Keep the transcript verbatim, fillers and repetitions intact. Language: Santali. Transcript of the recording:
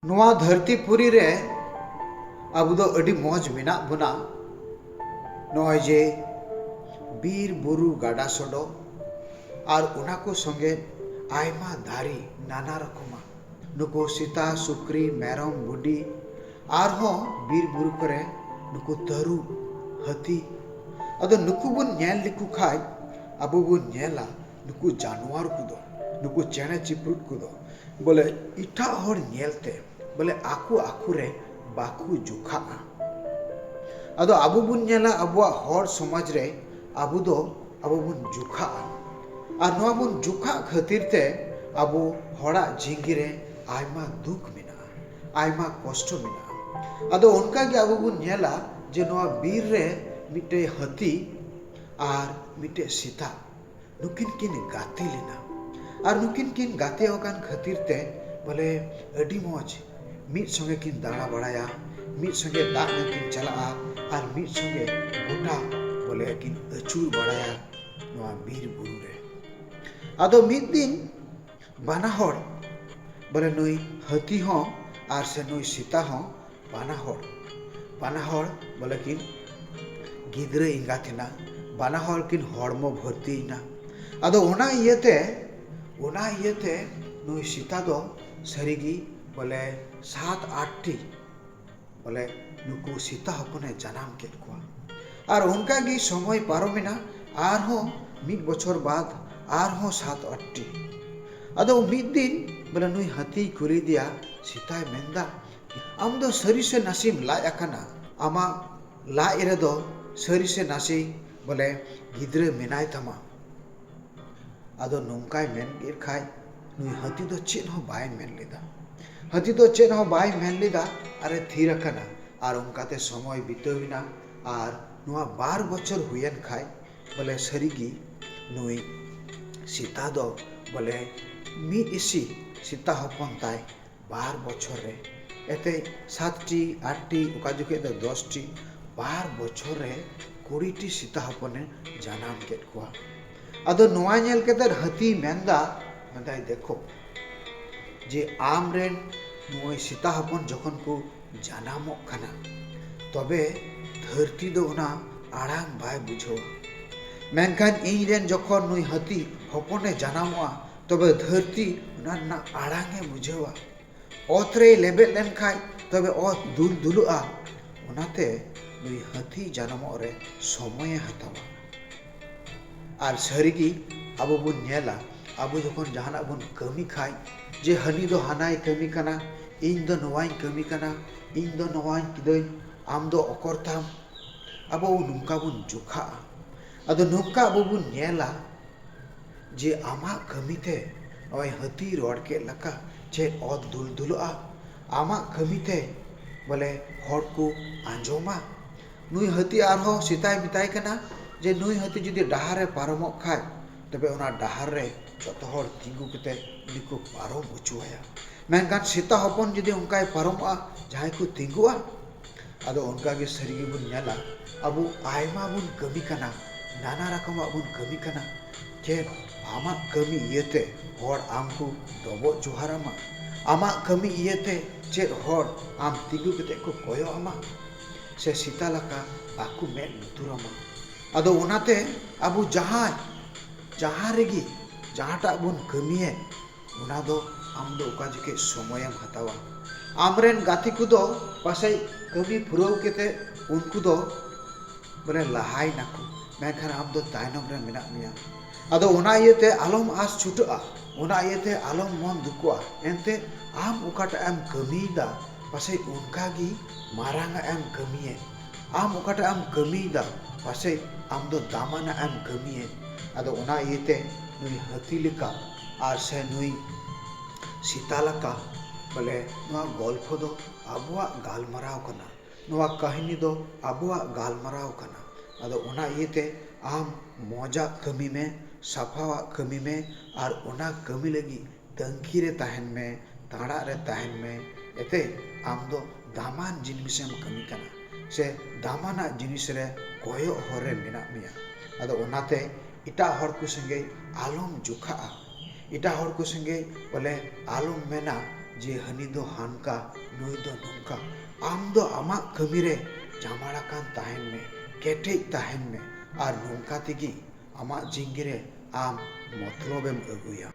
ᱱᱚᱣᱟ ᱫᱷᱟᱹᱨᱛᱤ ᱯᱩᱨᱤ ᱨᱮ ᱟᱵᱚ ᱫᱚ ᱟᱹᱰᱤ ᱢᱚᱡᱽ ᱢᱮᱱᱟᱜ ᱵᱚᱱᱟ᱾ ᱱᱚᱜᱼᱚᱭ ᱡᱮ ᱵᱤᱨ ᱵᱩᱨᱩ ᱜᱟᱰᱟ ᱥᱚᱰᱚᱜ ᱟᱨ ᱚᱱᱟ ᱠᱚ ᱥᱚᱸᱜᱮ ᱟᱭᱢᱟ ᱫᱟᱨᱮ ᱱᱟᱱᱟ ᱨᱚᱠᱚᱢᱟᱜ, ᱱᱩᱠᱩ ᱥᱮᱛᱟ, ᱥᱩᱠᱨᱤ, ᱢᱮᱨᱚᱢ, ᱵᱷᱤᱰᱤ, ᱟᱨᱦᱚᱸ ᱵᱤᱨ ᱵᱩᱨᱩ ᱠᱚᱨᱮ ᱱᱩᱠᱩ ᱛᱟᱹᱨᱩᱵ, ᱦᱟᱹᱛᱤ᱾ ᱟᱫᱚ ᱱᱩᱠᱩ ᱵᱚᱱ ᱧᱮᱞ ᱞᱮᱠᱚ ᱠᱷᱟᱡ ᱟᱵᱚ ᱵᱚᱱ ᱧᱮᱞᱟ ᱱᱩᱠᱩ ᱡᱟᱱᱣᱟᱨ ᱠᱚᱫᱚ, ᱱᱩᱠᱩ ᱪᱮᱬᱮ ᱪᱤᱯᱨᱩᱫ ᱠᱚᱫᱚ ᱵᱚᱞᱮ ᱮᱴᱟᱜ ᱦᱚᱲ ᱧᱮᱞᱛᱮ ᱵᱚᱞᱮ ᱟᱠᱚ ᱟᱠᱚ ᱨᱮ ᱵᱟᱠᱚ ᱡᱚᱠᱷᱟᱜᱼᱟ᱾ ᱟᱫᱚ ᱟᱵᱚ ᱵᱚᱱ ᱧᱮᱞᱟ ᱟᱵᱚᱣᱟᱜ ᱦᱚᱲ ᱥᱚᱢᱟᱡᱽ ᱨᱮ ᱟᱵᱚ ᱫᱚ ᱟᱵᱚ ᱵᱚᱱ ᱡᱚᱠᱷᱟᱜᱼᱟ᱾ ᱟᱨ ᱱᱚᱣᱟ ᱵᱚᱱ ᱡᱚᱠᱷᱟᱜ ᱠᱷᱟᱹᱛᱤᱨ ᱛᱮ ᱟᱵᱚ ᱦᱚᱲᱟᱜ ᱡᱤᱸᱜᱤ ᱨᱮ ᱟᱭᱢᱟ ᱫᱩᱠ ᱢᱮᱱᱟᱜᱼᱟ, ᱟᱭᱢᱟ ᱠᱚᱥᱴᱚ ᱢᱮᱱᱟᱜᱼᱟ᱾ ᱟᱫᱚ ᱚᱱᱠᱟ ᱜᱮ ᱟᱵᱚ ᱵᱚᱱ ᱧᱮᱞᱟ ᱡᱮ ᱱᱚᱣᱟ ᱵᱤᱨ ᱨᱮ ᱢᱤᱫᱴᱮᱡ ᱦᱟᱹᱛᱤ ᱟᱨ ᱢᱤᱫᱴᱮᱡ ᱥᱮᱛᱟ, ᱱᱩᱠᱤᱱ ᱠᱤᱱ ᱜᱟᱛᱮ ᱞᱮᱱᱟ᱾ ᱟᱨ ᱱᱩᱠᱤᱱ ᱠᱤᱱ ᱜᱟᱛᱮ ᱟᱠᱟᱱ ᱠᱷᱟᱹᱛᱤᱨ ᱛᱮ ᱵᱚᱞᱮ ᱟᱹᱰᱤ ᱢᱚᱡᱽ ᱢᱤᱫ ᱥᱚᱸᱜᱮ ᱠᱤᱱ ᱫᱟᱬᱟ ᱵᱟᱲᱟᱭᱟ, ᱢᱤᱫ ᱥᱚᱸᱜᱮ ᱫᱟᱜ ᱧᱩ ᱠᱤᱱ ᱪᱟᱞᱟᱜᱼᱟ, ᱟᱨ ᱢᱤᱫ ᱥᱚᱸᱜᱮ ᱜᱚᱴᱟ ᱵᱚᱞᱮ ᱠᱤᱱ ᱟᱹᱪᱩᱨ ᱵᱟᱲᱟᱭᱟ ᱱᱚᱣᱟ ᱵᱤᱨ ᱵᱩᱨᱩ ᱨᱮ᱾ ᱟᱫᱚ ᱢᱤᱫ ᱫᱤᱱ ᱵᱟᱱᱟ ᱦᱚᱲ, ᱵᱚᱞᱮ ᱱᱩᱭ ᱦᱟᱹᱛᱤ ᱦᱚᱸ ᱟᱨ ᱥᱮ ᱱᱩᱭ ᱥᱮᱛᱟ ᱦᱚᱸ, ᱵᱟᱱᱟ ᱦᱚᱲ, ᱵᱟᱱᱟ ᱦᱚᱲ ᱵᱚᱞᱮ ᱠᱤᱱ ᱜᱤᱫᱽᱨᱟᱹ ᱮᱸᱜᱟᱛ ᱮᱱᱟ, ᱵᱟᱱᱟ ᱦᱚᱲ ᱠᱤᱱ ᱦᱚᱲᱢᱚ ᱵᱷᱚᱨᱛᱤᱭᱮᱱᱟ᱾ ᱟᱫᱚ ᱚᱱᱟ ᱤᱭᱟᱹᱛᱮ, ᱚᱱᱟ ᱤᱭᱟᱹᱛᱮ ᱱᱩᱭ ᱥᱮᱛᱟ ᱫᱚ ᱥᱟᱹᱨᱤᱜᱮ ᱵᱚᱞᱮ ᱥᱟᱛ ᱟᱴ ᱴᱤ ᱵᱚᱞᱮ ᱱᱩᱠᱩ ᱥᱮᱛᱟ ᱦᱚᱯᱚᱱᱮ ᱡᱟᱱᱟᱢ ᱠᱮᱫ ᱠᱚᱣᱟ᱾ ᱟᱨ ᱚᱱᱠᱟ ᱜᱮ ᱥᱚᱢᱚᱭ ᱯᱟᱨᱚᱢᱮᱱᱟ, ᱟᱨᱦᱚᱸ ᱢᱤᱫ ᱵᱚᱪᱷᱚᱨ ᱵᱟᱫ ᱟᱨᱦᱚᱸ ᱥᱟᱛ ᱟᱴ ᱴᱤ᱾ ᱟᱫᱚ ᱢᱤᱫ ᱫᱤᱱ ᱵᱚᱞᱮ ᱱᱩᱭ ᱦᱟᱹᱛᱤᱭ ᱠᱩᱞᱤᱭᱮᱫᱮᱭᱟ, ᱥᱮᱛᱟᱭ ᱢᱮᱱᱫᱟ, "ᱟᱢ ᱫᱚ ᱥᱟᱹᱨᱤ ᱥᱮ ᱱᱟᱥᱮᱢ ᱞᱟᱡ ᱟᱠᱟᱱᱟ? ᱟᱢᱟᱜ ᱞᱟᱡ ᱨᱮᱫᱚ ᱥᱟᱹᱨᱤ ᱥᱮ ᱱᱟᱥᱮ ᱵᱚᱞᱮ ᱜᱤᱫᱽᱨᱟᱹ ᱢᱮᱱᱟᱭ ᱛᱟᱢᱟ?" ᱟᱫᱚ ᱱᱚᱝᱠᱟᱭ ᱢᱮᱱ ᱠᱮᱫ ᱠᱷᱟᱡ, ᱱᱩᱭ ᱦᱟᱹᱛᱤ ᱫᱚ ᱪᱮᱫ ᱦᱚᱸ ᱵᱟᱭ ᱢᱮᱱ ᱞᱮᱫᱟ᱾ ᱦᱟᱹᱛᱤ ᱫᱚ ᱪᱮᱫ ᱦᱚᱸ ᱵᱟᱭ ᱢᱮᱱ ᱞᱮᱫᱟ, ᱟᱨᱮ ᱛᱷᱤᱨ ᱟᱠᱟᱱᱟ᱾ ᱟᱨ ᱚᱱᱠᱟᱛᱮ ᱥᱚᱢᱚᱭ ᱵᱤᱛᱟᱹᱣ ᱮᱱᱟ᱾ ᱟᱨ ᱱᱚᱣᱟ ᱵᱟᱨ ᱵᱚᱪᱷᱚᱨ ᱦᱩᱭᱮᱱ ᱠᱷᱟᱡ, ᱵᱚᱞᱮ ᱥᱟᱹᱨᱤᱜᱮ ᱱᱩᱭ ᱥᱮᱛᱟ ᱫᱚ ᱵᱚᱞᱮ ᱢᱤᱫ ᱤᱥᱤ ᱥᱮᱛᱟ ᱦᱚᱯᱚᱱ ᱛᱟᱭ ᱵᱟᱨ ᱵᱚᱪᱷᱚᱨ ᱨᱮ, ᱮᱛᱮ ᱥᱟᱛ ᱴᱤ, ᱟᱴ ᱴᱤ, ᱚᱠᱟ ᱡᱚᱠᱷᱮᱡ ᱫᱚ ᱫᱚᱥ ᱴᱤ, ᱵᱟᱨ ᱵᱚᱪᱷᱚᱨ ᱨᱮ ᱠᱩᱲᱤ ᱴᱤ ᱥᱮᱛᱟ ᱦᱚᱯᱚᱱᱮ ᱡᱟᱱᱟᱢ ᱠᱮᱫ ᱠᱚᱣᱟ᱾ ᱟᱫᱚ ᱱᱚᱣᱟ ᱧᱮᱞ ᱠᱟᱛᱮ ᱦᱟᱹᱛᱤᱭ ᱢᱮᱱᱫᱟ, ᱢᱮᱱᱫᱟᱭ, "ᱫᱮᱠᱷᱚ, ᱡᱮ ᱟᱢ ᱨᱮᱱ ᱱᱩᱭ ᱥᱮᱛᱟ ᱦᱚᱯᱚᱱ ᱡᱚᱠᱷᱚᱱ ᱠᱚ ᱡᱟᱱᱟᱢᱚᱜ ᱠᱟᱱᱟ, ᱛᱚᱵᱮ ᱫᱷᱟᱹᱨᱛᱤ ᱫᱚ ᱚᱱᱟ ᱟᱲᱟᱝ ᱵᱟᱭ ᱵᱩᱡᱷᱟᱹᱣᱟ᱾ ᱢᱮᱱᱠᱷᱟᱱ ᱤᱧ ᱨᱮᱱ ᱡᱚᱠᱷᱚᱱ ᱱᱩᱭ ᱦᱟᱹᱛᱤ ᱦᱚᱯᱚᱱᱮ ᱡᱟᱱᱟᱢᱚᱜᱼᱟ, ᱛᱚᱵᱮ ᱫᱷᱟᱹᱨᱛᱤ ᱚᱱᱟ ᱨᱮᱱᱟᱜ ᱟᱲᱟᱝ ᱮ ᱵᱩᱡᱷᱟᱹᱣᱟ᱾ ᱚᱛ ᱨᱮᱭ ᱞᱮᱵᱮᱫ ᱞᱮᱱᱠᱷᱟᱱ ᱛᱚᱵᱮ ᱚᱛ ᱫᱩᱞ ᱫᱩᱞᱩᱜᱼᱟ᱾ ᱚᱱᱟᱛᱮ ᱱᱩᱭ ᱦᱟᱹᱛᱤ ᱡᱟᱱᱟᱢᱚᱜ ᱨᱮ ᱥᱚᱢᱚᱭᱮ ᱦᱟᱛᱟᱣᱟ᱾ ᱟᱨ ᱥᱟᱹᱨᱤᱜᱮ ᱟᱵᱚ ᱵᱚᱱ ᱧᱮᱞᱟ, ᱟᱵᱚ ᱡᱚᱠᱷᱚᱱ ᱡᱟᱦᱟᱱᱟᱜ ᱵᱚᱱ ᱠᱟᱹᱢᱤ ᱠᱷᱟᱡ, ᱡᱮ ᱦᱟᱹᱱᱤ ᱫᱚ ᱦᱟᱱᱟᱭ ᱠᱟᱹᱢᱤ ᱠᱟᱱᱟ, ᱤᱧ ᱫᱚ ᱱᱚᱣᱟᱧ ᱠᱟᱹᱢᱤ ᱠᱟᱱᱟ, ᱤᱧ ᱫᱚ ᱱᱚᱣᱟᱧ ᱠᱤᱫᱟᱹᱧ, ᱟᱢ ᱫᱚ ᱚᱠᱚᱨ ᱛᱟᱢ, ᱟᱵᱚ ᱱᱚᱝᱠᱟ ᱵᱚᱱ ᱡᱚᱠᱷᱟᱜᱼᱟ᱾ ᱟᱫᱚ ᱱᱚᱝᱠᱟ ᱟᱵᱚ ᱵᱚᱱ ᱧᱮᱞᱟ ᱡᱮ ᱟᱢᱟᱜ ᱠᱟᱹᱢᱤᱛᱮ ᱱᱚᱜᱼᱚᱭ ᱦᱟᱹᱛᱤ ᱨᱚᱲ ᱠᱮᱫ ᱞᱮᱠᱟ ᱪᱮᱫ ᱚᱛ ᱫᱩᱞ ᱫᱩᱞᱚᱜᱼᱟ? ᱟᱢᱟᱜ ᱠᱟᱹᱢᱤᱛᱮ ᱵᱚᱞᱮ ᱦᱚᱲ ᱠᱚ ᱟᱸᱡᱚᱢᱟ? ᱱᱩᱭ ᱦᱟᱹᱛᱤ ᱟᱨᱦᱚᱸ ᱥᱮᱛᱟᱭ ᱢᱮᱛᱟᱭ ᱠᱟᱱᱟ ᱡᱮ ᱱᱩᱭ ᱦᱟᱹᱛᱤ ᱡᱩᱫᱤ ᱰᱟᱦᱟᱨ ᱨᱮ ᱯᱟᱨᱚᱢᱚᱜ ᱠᱷᱟᱡ, ᱛᱚᱵᱮ ᱚᱱᱟ ᱰᱟᱦᱟᱨ ᱨᱮ ᱡᱚᱛᱚ ᱦᱚᱲ ᱛᱤᱸᱜᱩ ᱠᱟᱛᱮ ᱩᱱᱤ ᱠᱚ ᱯᱟᱨᱚᱢ ᱦᱚᱪᱚ ᱟᱭᱟ᱾ ᱢᱮᱱᱠᱷᱟᱱ ᱥᱮᱛᱟ ᱦᱚᱯᱚᱱ ᱡᱩᱫᱤ ᱚᱱᱠᱟᱭ ᱯᱟᱨᱚᱢᱚᱜᱼᱟ, ᱡᱟᱦᱟᱸᱭ ᱠᱚ ᱛᱤᱸᱜᱩᱜᱼᱟ? ᱟᱫᱚ ᱚᱱᱠᱟ ᱜᱮ ᱥᱟᱹᱨᱤ ᱜᱮᱵᱚᱱ ᱧᱮᱞᱟ, ᱟᱵᱚ ᱟᱭᱢᱟ ᱵᱚᱱ ᱠᱟᱹᱢᱤ ᱠᱟᱱᱟ, ᱱᱟᱱᱟ ᱨᱚᱠᱚᱢᱟᱜ ᱵᱚᱱ ᱠᱟᱹᱢᱤ ᱠᱟᱱᱟ᱾ ᱪᱮᱫ ᱟᱢᱟᱜ ᱠᱟᱹᱢᱤ ᱤᱭᱟᱹᱛᱮ ᱦᱚᱲ ᱟᱢ ᱠᱚ ᱰᱚᱵᱚᱜ ᱡᱚᱦᱟᱨ ᱟᱢᱟ? ᱟᱢᱟᱜ ᱠᱟᱹᱢᱤ ᱤᱭᱟᱹᱛᱮ ᱪᱮᱫ ᱦᱚᱲ ᱟᱢ ᱛᱤᱸᱜᱩ ᱠᱟᱛᱮ ᱠᱚ ᱠᱚᱭᱚᱜ ᱟᱢᱟ? ᱥᱮ ᱥᱮᱛᱟ ᱞᱮᱠᱟ ᱵᱟᱠᱚ ᱢᱮᱫ ᱞᱩᱛᱩᱨ ᱟᱢᱟ? ᱟᱫᱚ ᱚᱱᱟᱛᱮ ᱟᱵᱚ ᱡᱟᱦᱟᱸ, ᱡᱟᱦᱟᱸ ᱨᱮᱜᱮ, ᱡᱟᱦᱟᱸᱴᱟᱜ ᱵᱚᱱ ᱠᱟᱹᱢᱤᱭᱮᱫ, ᱚᱱᱟ ᱫᱚ ᱟᱢ ᱫᱚ ᱚᱠᱟ ᱡᱚᱠᱷᱮᱡ ᱥᱚᱢᱚᱭᱮᱢ ᱦᱟᱛᱟᱣᱟ? ᱟᱢᱨᱮᱱ ᱜᱟᱛᱮ ᱠᱚᱫᱚ ᱯᱟᱥᱮᱡ ᱠᱟᱹᱢᱤ ᱯᱩᱨᱟᱹᱣ ᱠᱟᱛᱮ ᱩᱱᱠᱩ ᱫᱚ ᱵᱚᱞᱮ ᱞᱟᱦᱟᱭ ᱱᱟᱠᱚ, ᱢᱮᱱᱠᱷᱟᱱ ᱟᱢ ᱫᱚ ᱛᱟᱭᱱᱚᱢ ᱨᱮ ᱢᱮᱱᱟᱜ ᱢᱮᱭᱟ᱾ ᱟᱫᱚ ᱚᱱᱟ ᱤᱭᱟᱹᱛᱮ ᱟᱞᱚᱢ ᱟᱥ ᱪᱷᱩᱴᱟᱹᱜᱼᱟ, ᱚᱱᱟ ᱤᱭᱟᱹᱛᱮ ᱟᱞᱚᱢ ᱢᱚᱱ ᱫᱩᱠᱚᱜᱼᱟ᱾ ᱮᱱᱛᱮ ᱟᱢ ᱚᱠᱟᱴᱟᱜ ᱮᱢ ᱠᱟᱹᱢᱤᱭᱮᱫᱟ, ᱯᱟᱥᱮᱡ ᱚᱱᱠᱟ ᱜᱮ ᱢᱟᱨᱟᱝ ᱟᱜ ᱮᱢ ᱠᱟᱹᱢᱤᱭᱮᱫ᱾ ᱟᱢ ᱚᱠᱟᱴᱟᱜ ᱮᱢ ᱠᱟᱹᱢᱤᱭᱮᱫᱟ, ᱯᱟᱥᱮᱡ ᱟᱢ ᱫᱚ ᱫᱟᱢᱟᱱᱟᱜ ᱮᱢ ᱠᱟᱹᱢᱤᱭᱮᱫ᱾ ᱟᱫᱚ ᱚᱱᱟ ᱤᱭᱟᱹᱛᱮ ᱱᱩᱭ ᱦᱟᱹᱛᱤ ᱞᱮᱠᱟ ᱟᱨ ᱥᱮ ᱱᱩᱭ ᱥᱮᱛᱟ ᱞᱮᱠᱟ ᱵᱚᱞᱮ ᱱᱚᱣᱟ ᱜᱚᱞᱯᱷᱚ ᱫᱚ ᱟᱵᱚᱣᱟᱜ ᱜᱟᱞᱢᱟᱨᱟᱣ ᱠᱟᱱᱟ, ᱱᱚᱣᱟ ᱠᱟᱹᱦᱱᱤ ᱫᱚ ᱟᱵᱚᱣᱟᱜ ᱜᱟᱞᱢᱟᱨᱟᱣ ᱠᱟᱱᱟ᱾ ᱟᱫᱚ ᱚᱱᱟ ᱤᱭᱟᱹᱛᱮ ᱟᱢ ᱢᱚᱡᱟᱜ ᱠᱟᱹᱢᱤ ᱢᱮ, ᱥᱟᱯᱷᱟᱣᱟᱜ ᱠᱟᱹᱢᱤ ᱢᱮ, ᱟᱨ ᱚᱱᱟ ᱠᱟᱹᱢᱤ ᱞᱟᱹᱜᱤᱫ ᱛᱟᱹᱝᱠᱷᱤ ᱨᱮ ᱛᱟᱦᱮᱱ ᱢᱮ, ᱛᱟᱲᱟᱜ ᱨᱮ ᱛᱟᱦᱮᱱ ᱢᱮ᱾ ᱮᱛᱮ ᱟᱢ ᱫᱚ ᱫᱟᱢᱟᱱ ᱡᱤᱱᱤᱥᱮᱢ ᱠᱟᱹᱢᱤ ᱠᱟᱱᱟ, ᱥᱮ ᱫᱟᱢᱟᱱᱟᱜ ᱡᱤᱱᱤᱥ ᱨᱮ ᱠᱚᱭᱚᱜ ᱦᱚᱨ ᱨᱮ ᱢᱮᱱᱟᱜ ᱢᱮᱭᱟ᱾ ᱟᱫᱚ ᱚᱱᱟᱛᱮ ᱮᱴᱟᱜ ᱦᱚᱲ ᱠᱚ ᱥᱚᱸᱜᱮ ᱟᱞᱚᱢ ᱡᱚᱠᱷᱟᱜᱼᱟ, ᱮᱴᱟᱜ ᱦᱚᱲ ᱠᱚ ᱥᱚᱸᱜᱮ ᱵᱚᱞᱮ ᱟᱞᱚᱢ ᱢᱮᱱᱟ ᱡᱮ ᱦᱟᱹᱱᱤ ᱫᱚ ᱦᱟᱱᱠᱟ, ᱱᱩᱭ ᱫᱚ ᱱᱚᱝᱠᱟ᱾ ᱟᱢ ᱫᱚ ᱟᱢᱟᱜ ᱠᱟᱹᱢᱤ ᱨᱮ ᱪᱟᱢᱟᱲ ᱟᱠᱟᱱ ᱛᱟᱦᱮᱱ ᱢᱮ, ᱠᱮᱴᱮᱡ ᱛᱟᱦᱮᱱ ᱢᱮ, ᱟᱨ ᱱᱚᱝᱠᱟ ᱛᱮᱜᱮ ᱟᱢᱟᱜ ᱡᱤᱸᱜᱤ ᱨᱮ ᱟᱢ ᱢᱚᱛᱞᱚᱵ ᱮᱢ ᱟᱹᱜᱩᱭᱟ᱾